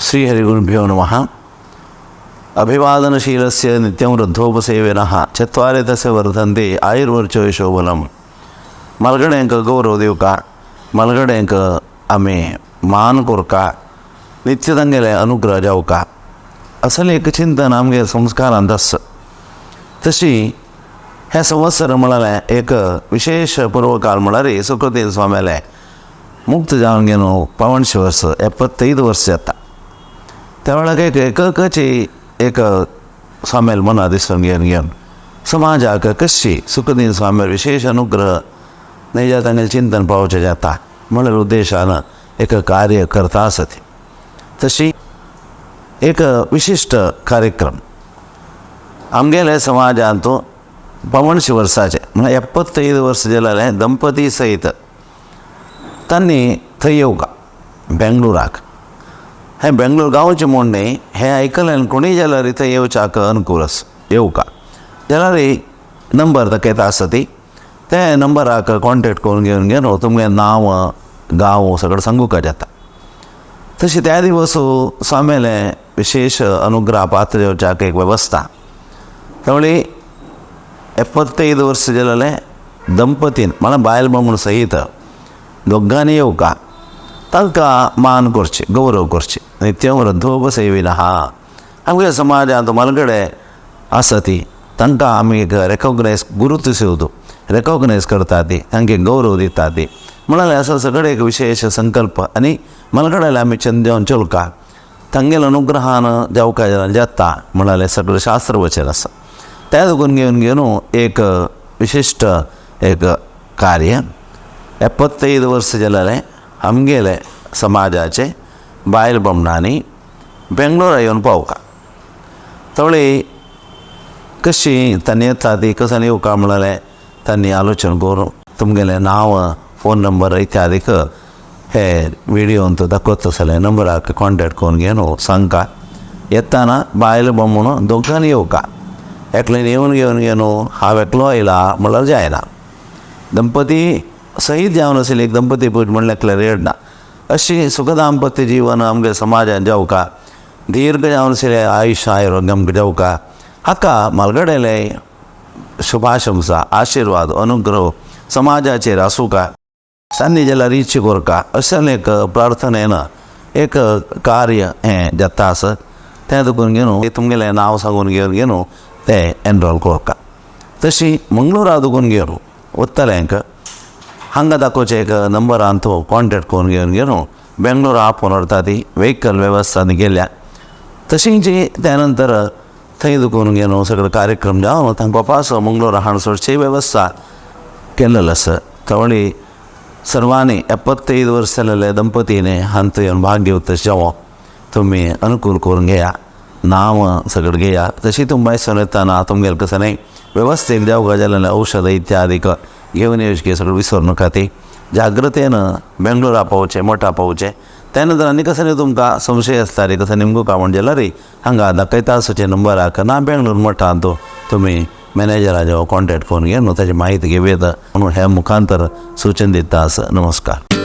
ಶ್ರೀ ಹರಿಗುರುಭ್ಯೋ ನಮಃ. ಅಭಿವಾದನಶೀಲಸ್ಯ ನಿತ್ಯಂ ವೃದ್ಧೋಪಸೇವಿನಃ ಚತ್ವಾರಿ ತಸ್ಯ ವರ್ಧಂತಿ ಆಯುರ್ವರ್ಚೋ ಯಶೋಬಲಂ. ಮಲಗಡೆಂಕ ಗೌರವ ದಿವಕ, ಮಲಗಡೆಂಕ आमी मान कोरका, नित्य तांगेले अनुग्रह जावका, असलें एक चिंतन आमगे संस्कारांत आसा. तशी हे संवत्सर म्हळ्यार एक विशेष पूर्वकाल म्हळ्यार सुखदेव स्वाम्याले मुक्त जावन घेवन 85 वर्स, 75 वर्स जाता. त्या वेळार एक एकची एक स्वाम्याल मना दिसून घेवन घेवन समाजाक कशी सुखदेव स्वाम्याल विशेष अनुग्रह नैजा तांगेलें चिंतन पावचें जाता म्हळ्यार उद्देशान एक कार्य करता आसत. तशी एक विशिश्ट कार्यक्रम आमगेले समाजांत 85 वर्साचे म्हळ्यार 75 वर्स जालेले दंपती सहित तांणी थंय येवका बेंगलोराक. हें बेंगलोर गांवचें म्हूण न्ही, हें आयकल्यान कोणूय जाल्यार थंय येवच्याक अनुकूल आसा. येवका जाल्यार नंबर दाखयता आसा ती ते नंबराक कॉन्टेक्ट करून घेवन घेवन तुमगें नांव गांव सगळें सांगूंक जाता. तशें त्या दिवस स्वाम्यालें विशेष अनुग्रह पात्र येवच्याक एक वेवस्था त्यामुळे 75 वर्स जालेले दंपतीन म्हळ्यार बायल बामण सहित दोगांनी येवका, तांकां मान करची, गौरव करची. नित्यं वृद्धोपसेविनः. आमगे समाजांत मलगडे आसा ती तांकां आमी एक रेकोगनायज गुरुत्व रेकोगनायज करता ती तांकां गौरव दिता ती म्हळ्यार असो सगळे एक विशेष संकल्प आनी मलगड्याले आमी चंद जावन चलका तांगेल्या अनुग्रहान जावका जाता म्हळ्यार सगळें शास्त्र वचन आसा. त्या देखून घेवन घेवन एक विशिश्ट एक कार्य 75 वर्स जालेले आमगेले समाजाचे बायल बामणांनी बेंगलोरा येवन पावका. तवळे कशी तांणी येता ती कसं येवका म्हळ्यार तांणी आलोचन करून तुमगेलें नांव, फोन नंबर इत्यादीक हे विडियोंत दाखयता आसले नंबराक कॉन्टेक्ट करून घेवन सांगका. येताना बायल बामण दोगांनी येवका. एकल्यान येवन घेवन घेवन हांव एकलो आयला म्हळ्यार जायना. दंपती सहीत जावन आशिल्ली एक दंपती पूज म्हणल्यार एकल्यार येडना. अशी सुखदांपत्य जीवन आमगे समाजान जावका, दीर्घ जावन आशिल्लें आयुश्य आरोग्य आमकां जावका, हाका मालगडेले शुभाशंसा, आशिर्वाद, अनुग्रह समाजाचेर आसूका, तांणी जाल्यार इच्छा कोरका, अशें एक प्रार्थनेन एक कार्य हें जाता आसा. तें देखून घेवन तुमगेलें नांव सांगून घेवन घेवन तें एनरोल कोरका. तशी मंगळूरा देखून घेवन वतल्यांक हांगा दाखोवचें एक नंबरान तो कॉन्टेक्ट करून घेवन घेवन बेंगलोर आपोवन व्हरता ती व्हेकल वेवस्था केल्या. तशींच त्या नंतर थंय दुखून घेवन सगळो कार्यक्रम जावन तांकां पासो मंगळूर हाडून सोडची वेवस्था केल्लेलो आसा. तवळी सर्वांनी 75 वर्स जालेले दंपतीने हांत येवन भाग घेवता जेवो तुमी अनुकूल करून घेया, नांव सगळें घेया. तशी तुमी भायसून येताना तुमगेलें कसं न्ही वेवस्थीत जावका जालेलें औषध इत्यादीक घेवन येवचें सगळें विसरू नाका. ती जाग्रतेन बेंगलोरा पावचें, मठा पावचें. त्या नंतर आनी कसं न्ही तुमकां संशय आसता रे कसं नेमको काय म्हण जाल्यार हांगा दाखयता आसचे नंबराक ना बेंगलोर मठांत तुमी मॅनेजराचो कॉन्टेक्ट करून घेवन ताची म्हायती घेवं येता म्हणून ह्या मुखांतर सूचन दिता आसा. नमस्कार.